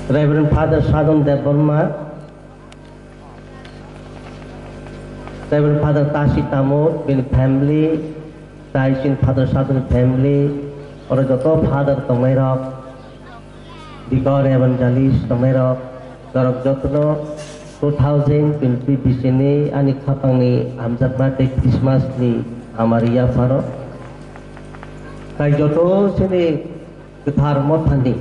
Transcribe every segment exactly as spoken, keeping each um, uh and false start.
Reverend Father Sadhan Debbarma, Reverend Father Tashi Tamut, bini family, tai chini Father Sadhan family, oro joto Father tongnairok, Deacon Evangelist tongnairok, norok jotono two thousand twenty bisini ani khapangni hamjakma tei Christmas ni hamari yapharo. Tai joto chini kwthar mothani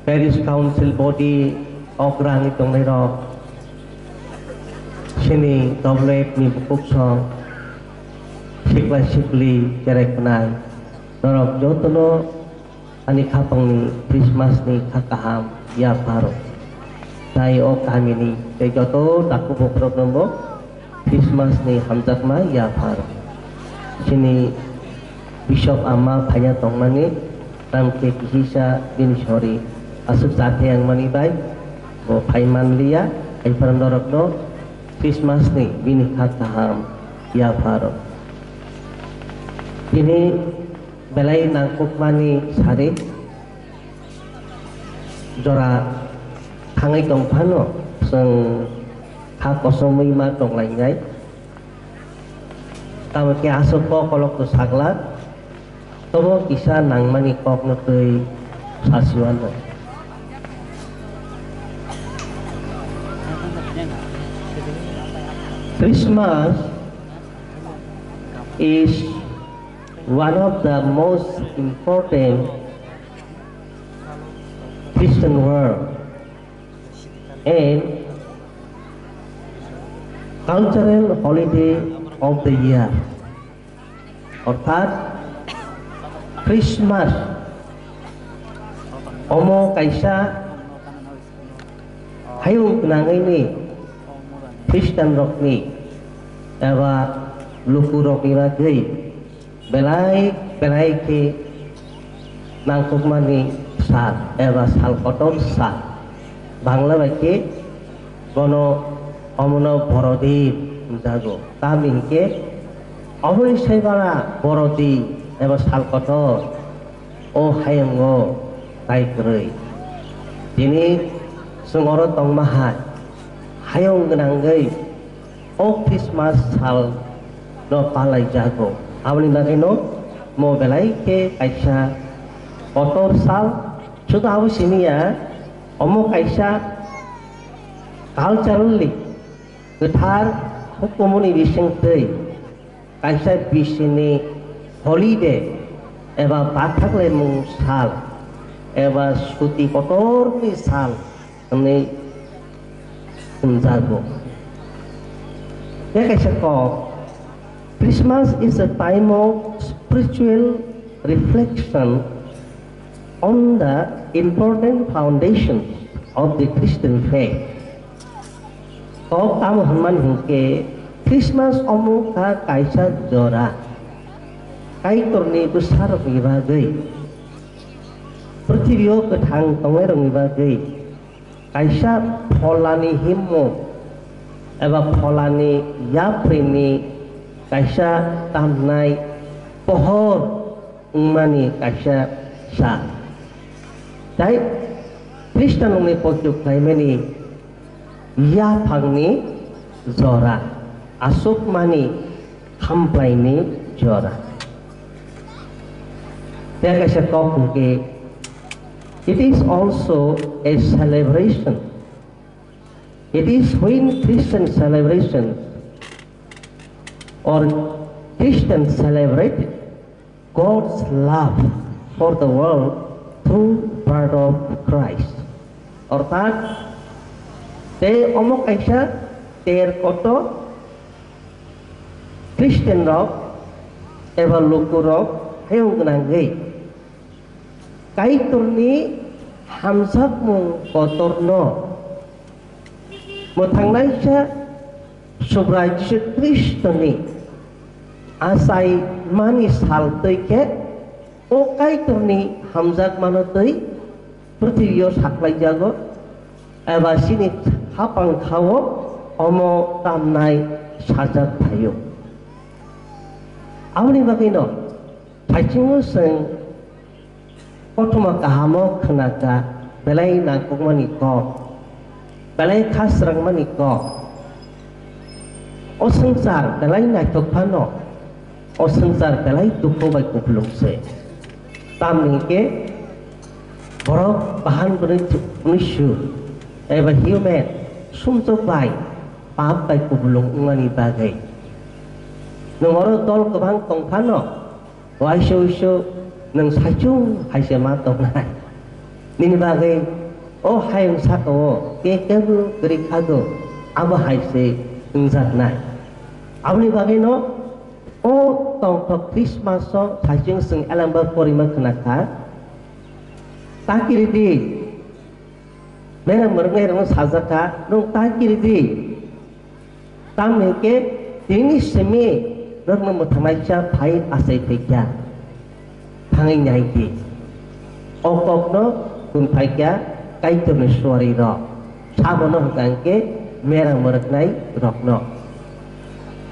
Parish Council body okra wngwi tongnairok, chini W F ni bukuksong, sikla sikli, cherai kwnai, norok jotono ani khapangni Christmas ni kha kaham yapharo. Tai o kamini tei joto takhuk bukhurokno bo Christmas ni hamjakma yapharo. Chini Bishop ama phaina tongmani, tamkhe kisisa bini sori aswk chakhe wngmani bai bo phai manliya, haiphano norokno Christmas ni bini kha kaham yapharo. Bini belai nangkukmani sari jora thangwi tong phano, chwng kha kosomwi ma tonglainai. Tamo khe aswk kok kolok to sakla, tobo kisa nangmani kokno twi sasiwano. Christmas is one of the most important Christian world and cultural holiday of the year. Orthat Christmas omo kaisa hayung gwnangwini Christian rokni eba lukurokni bagwi belai belai khe nangkukmani sal eba sal kotor sal. Bangla bai khe bono omono Borodin hwnjago. Tamni hinkhe oboni saibara Borodin eba sal kotor o hayungo tai kwrwi. Tini chwng oro tongma hai hayung gwnangwi o Christmas sal no palai jago. Aboni bagwi no mo belai khe kaisa kotor sal. Sudo abo simi ya, omo kaisa culturally kwthar hukumuni bisingtwi kaisa bisini holiday eba bathaklaimung sal eba suti kotorni sal hwnwi hwnjago. Tei kaisa kok, Christmas is a time of spiritual reflection on the important foundation of the Christian faith. Kok tamo hwnmani hinkhe Christmas omo kha kaisa jora Kaitorni bwsarokni bagwi, pwrthibio kwthang tongnairokni bagwi kaisa pholani himung eba pholani yaprini kaisa tamnai pohor wngmani kaisa sa. Tai Khristanrokni poito khlaimani yaphangni jora, aswkmani khamplaini jora. Tei kaisa kok hwnkhe, it is also a celebration. It is when Christian celebration or Christian celebrate God's love for the world through birth of Christ. Orthat, tei omo kaisa ter kotor Christian rok eba lukurok hayung gwnangwi Kaitorni hamjakmung kotorno mwthangnaisa Subrai Jisu Khristoni achaimani sal twi khe o Kaitorni hamjakmano twi pwrthibio saklaijago, eba chini hapang khao omo tamnai sajak phaio. Aboni bagwino thaichungo chwng kothoma kahamo khwnakha, Belai nangkukmani kok, belai kha srangmani kok. O swngchar belai naithok phano, o swngchar belai dukhu bai kupulung se. Tamni hwnkhe borok bahan bwnwi, bwnwi su eba human sumsok bai pap bai kupulung wngmani bagwi. Nwng oro dol kwbang tong phano, waisa uisu nwng saichung hai se ma tongnai. Nini bagwi o hayung saka-o ke kebo kwrwi khago, abo hai se wngjaknai. Aboni bagwino o tongthok Christmas-o saichung chwng elamba porima khna kha. Ta kiri di, mera mwrwknai rokno sajak kha, nwng ta kiri di. Tamni hwnkhe tini simi norokno mwthangnaisa phai achai phaikha, thangwi naidi. O kokno kun phaikha Kaitorni suari rok. Sabono hwnkha hwnkhe mera mwrwknai rokno.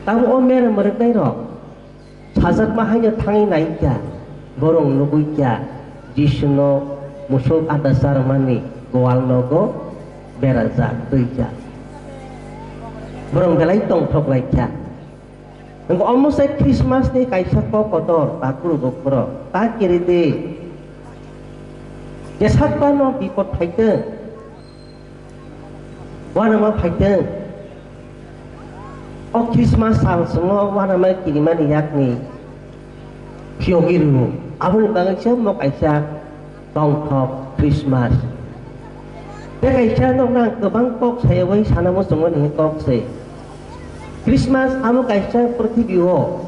Tamo o mera mwrwknai rok sajakma haino thangwi naikha, borok nugwikha Jisuno musuk ada charwmani gwal nogo berajak twijak. Borok belai tongthok laikha. Wngkha omo se Christmas ni kaisa kok kotor, takhuk bukhuk rok, ta kiri di. Jesakpa no bipot phaitwng, uanama phaitwng. O Christmas sal swngo uanama kirimani yakni phiyogwi rwo. Aboni bagwi se omo kaisa tongthok Christmas. Tei kaisa nokno ang kwbang kok sayawi sana muchungo ni kok se. Christmas abo kaisa pwrthibio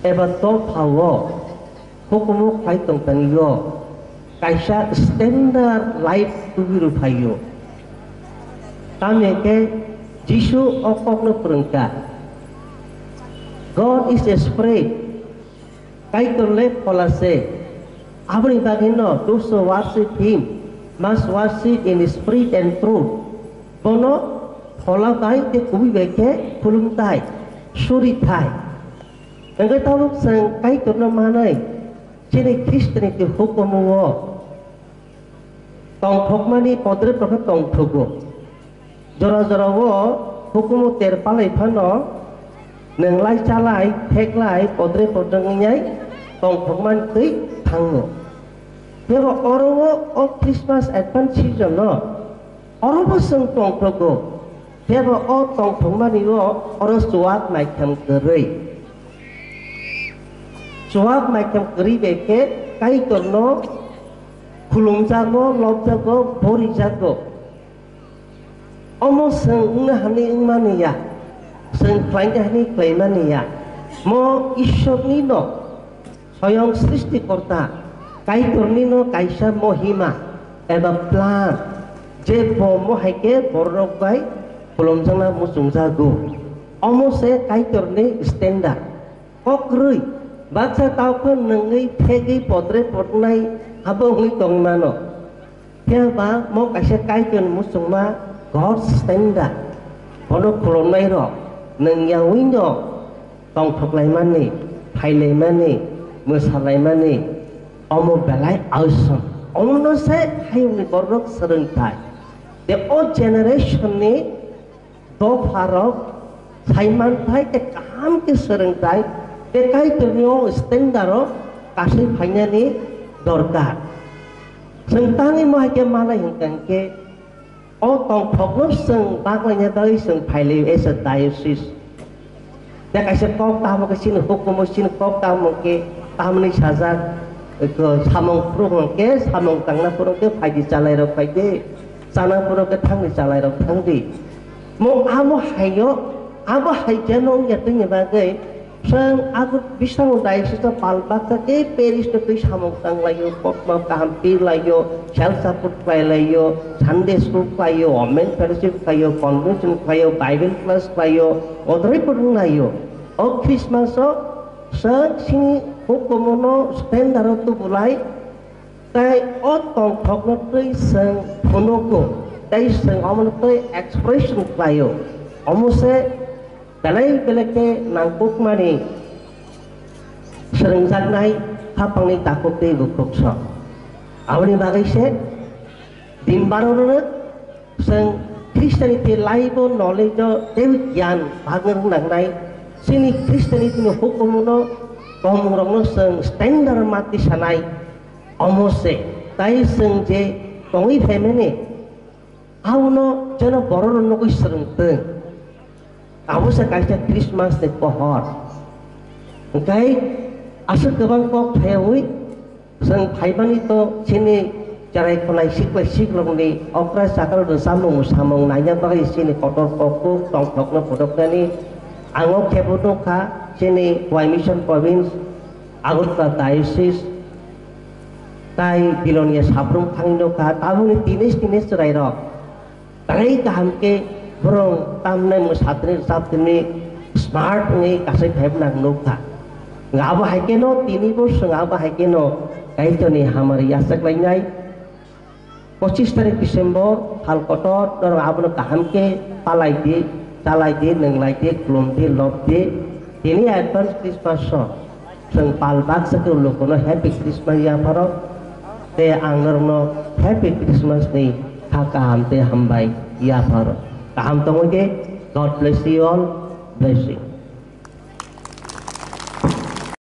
eba dophao hukumu khai tongtangio kaisa standard life tubi rw phaio. Tamni hwnkhe Jisu o kokno phrwngkha, "God is a spirit." Kaitor le phola se. Aboni bagwino, "Those who worship him must worship in spirit and truth." Bono phola bai tei kubui bai khe khulum thai, suri thai. Hwnkhe tabuk chwng Kaitorno manwi chini Khristoni hukumu o tongthokmani podre pore khe tongthogo. Jora jora o hukumu ter palai phano nwng lai chalai, theklai, podre podre wngyai tongthokmani twi thango. Tebo oro o, o Christmas advent season no oro bo chwng tongthogo. Tebo o tongthokmani o oro chuak naikhem kwrwi. Chuak naikhem kwrwi bai khe Kaitorno khulumjago, lobjago, borijago. Omo chwng wngna hani wngmani ya, chwng khlaina hani khlaimani ya. Mo Ishorni no, soyong Srishtikorta, Kaitorni no kaisa mohima eba plan, je bo mo hai khe bororok bai khulumjakna muchungjago. Omo se Kaitorni standard. Kok kwrwi, baksa tao khe nwngwi thegwi podre podnai abo wngwi tongmano. Phiya ba mo kaisa Kaitorni muchungma God's standard. Bono khulumnai rok nwng yaui no tongthok laimani, phai laimani, mwsa laimani, omo belai awesome. Omono se hayungni borok swrwngthai. Tei o generation ni dopharok saimanthai tei kaham khe swrwngthai tei Kaitorni o standard o kasui phainani dorkar. Chwng tangwi mo hai khe manai hwnkha hwnkhe o tongthokno chwng baklaina bagwi chwng phailai as a diocese. Tei kaisa kok tamo khe chini hukumu chini kok tamo khe tamni sajak, eko samung phuru hwnkhe samung tangna phuru khe phaidi chalairok phaidi. Chana phuru khe thangdi chalairok thangdi. Mo amo haio, abo hai jeno wngya tongni bagwi, chwng abo bisang diocese o pal baksa tei parish no twi samung tanglaio, kokma kaham pirlaio, self support khlailaio, Sunday school khlaio, women fellowship khlaio, convention khlaio, Bible class khlaio, odroi phwrwnglaio. O Christmas o chwng chini hukumu no standard o tubulai, tei o tongthokno twi chwng phunugo, tei chwng omono twi expression khlaio. Omo se belai belai khe nangkukmani swrwngjaknai haphangni takhuk tei bukhuk sok. Aboni bagwi se Din baro rwrwk, chwng Christianity life o knowledge o tei giyan bagwi rwngnai, chini Christianity ni hukumu no, tongmung rok no chwng standard ma tisanai, omo se, tai chwng je tongwi phaimani, abono jeno borok rok nugwi swrwngtwng. Abo se kaisa Christmas ni pohor. Hwnkhe aswk kwbang kok phaiwi chwng phaimani to chini cherai khwnai siklai siklokni okra chakra rwchapmung samung naina bagwi chini kotor kok kuk tongthokno puduknani ang o khebu nukha chini Khowai Mission Province Agartala Diocese tai Bilonia Sabrum thangwi nukha tabukni tini tini chwrairok. Tei kaham khe borok tamnai mwsatini rwchaptini smart wngwi kasai phaibo nang nukha. Abo hai kheno tini bo chwng abo hai kheno Kaitorni hamari yachaklainai. Pochis tarik December, thal kotor, norok abono kaham khe palai di, chalai di, nwnglai di, khulum di, lob di. Tini advance Christmas o. Chwng pal baksa khe lukuno Happy Christmas yapharo. Tei ang norokno Happy Christmas ni kha kaham tei hambai yapharo. Kaham tongwi di. God bless you all. Blessing.